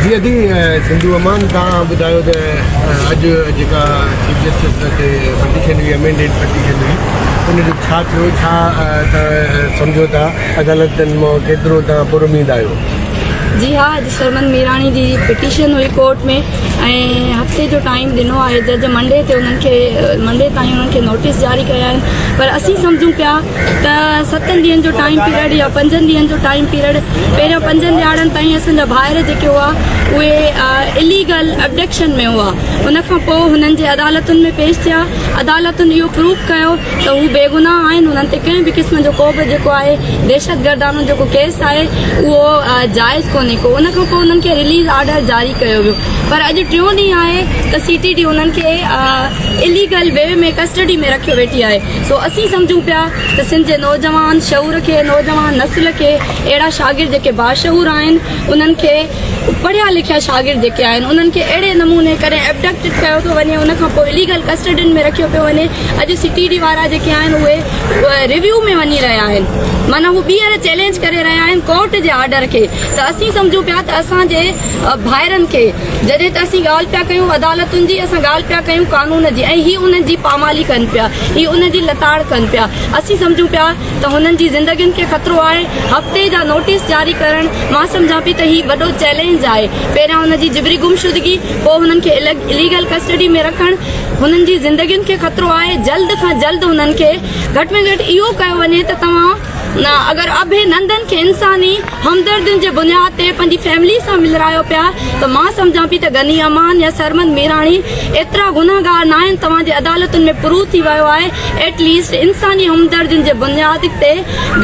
جي ادي سنڌو امان توهان ٻڌايو ته اڄ جيڪا چيف جسٽس تي پٽيشن هئي امينڊيڊ پٽيشن هئي ان جو ڇا ٿيو ڇا توهان سمجهو ٿا عدالتن مان ڪيترو توهان پر اميد آهيو. جي ها اڄ سرمد ميراڻي جي پٽيشن هئي ڪورٽ ۾ ۽ هفتي جو ٽائيم ڏنو آهي جج منڊي تي انهن کي منڊي تائين انهن کي نوٽيس جاري ڪيا آهن پر اسين سمجهون پيا ته ستن ڏينهن جو ٽائيم پيريڊ يا پنجن ڏينهن جو ٽائيم پيريڊ پهريان پنجن ڏهاڙن تائين اسان جا ڀائر جيڪي هئا اهي اليگل ابڊڪشن ۾ هئا ان کان پوء هنن جي عدالتن ۾ پيش ٿيا عدالتن اهو پروف ڪيو ته هو بيگناهه آهن انهن تي ڪنهن به قسم جو ڪو به جيڪو آهي دهشتگردانو جيڪو ڪيس آهي اهو جائز ڪونهي ڪو ان کان پوء انهن کي رليز آرڊر جاري ڪيو ويو پر اڄ ٽيون ڏينهن آهي ته سي ٽي ڊي انهن کي اليگل وي ۾ ڪسٽڊي ۾ رکيو ويٺي آهي سو اسين سمجهون پيا ته سنڌ جي نوجوان شعور کي، نوجوان نسل کي، اهڙا شاگرد جيڪي باشعور آهن انهن کي، پڙهيا لکيا شاگرد جيڪي آهن انهن کي اهڙي نموني ڪڏهن ابڊڪٽڊ ڪيو ٿو وڃي ان کان پوء اليگل ڪسٽڊين ۾ رکيو پيو وڃي اڄ سي ٽي ڊي وارا جيڪي آهن اهي ريويو ۾ وڃي رهيا آهن معنيٰ هو ٻيهر چئلينج ڪري رهيا آهن ڪورٽ جي آرڊر کي ته اسين سمجهون پيا ته اسان جي ڀائرن کي جڏهن ته اسين ڳالهه پيا ڪيون عدالتن جي اسان ڳالهه پيا ڪيون قانون جي ۽ هي انهن جي پامالي ڪن پيا هي انهن جي لتاڙ ڪن پيا اسين سمجهون پيا ته هنن جي زندگين کي خطرو آهي هفتي جا نوٽيس جاري ڪرڻ مان سمجهان پئي ته هي وڏو چئلينج آهي پهريان هن جي جبري گمشدگي پوء هنن کي اليگل ڪسٽڊي ۾ رکڻ هنن جي زندگين کي خطرو آهي جلد کان جلد هنن کي گهٽ ۾ گهٽ اهو ڪيو وڃي ته توهان نه اگر اڀي نندن کي انساني همدردين جي بنياد تي پنهنجي فيملي سان ملرايو پيا ته مان سمجهان پئي ته غني امان يا سرمد ميراڻي ايترا گنهگار ناهن توهان جي عدالتن ۾ پروف ٿي ويو آهي ايٽ ليسٽ انساني همدردين جي بنياد تي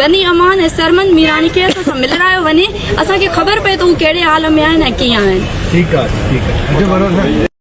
غني امان ۽ سرمد ميراڻي کي اسان سان ملرايو وڃي اسان کي خبر پئي ته هو ڪهڙي حال ۾ آهن ۽ ڪيئن آهن. ٺيڪ آ ٺيڪ آ.